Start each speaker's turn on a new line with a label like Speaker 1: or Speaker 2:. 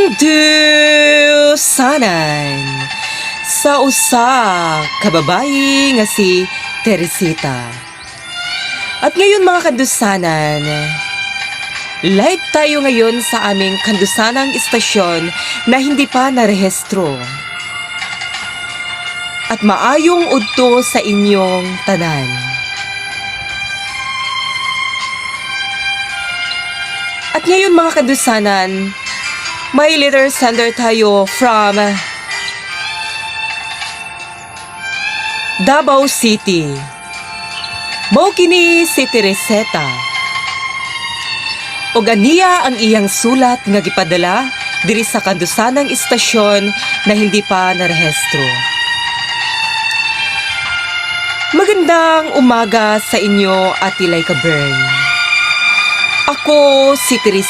Speaker 1: Kandusanan sa usa ka babayi nga si Teresita. At ngayon, mga kandusanan, live tayo ngayon sa aming kandusanang istasyon na hindi pa narehistro. At maayong udto sa inyong tanan. At ngayon, mga kandusanan, may letter sender tayo from Davao City. Mao kini si Teresita. Og aniya ang iyang sulat nga gipadala diri sa kandusanang istasyon na hindi pa narehistro. Magandang umaga sa inyo, Ate Laika Bern. Ako si Teresita.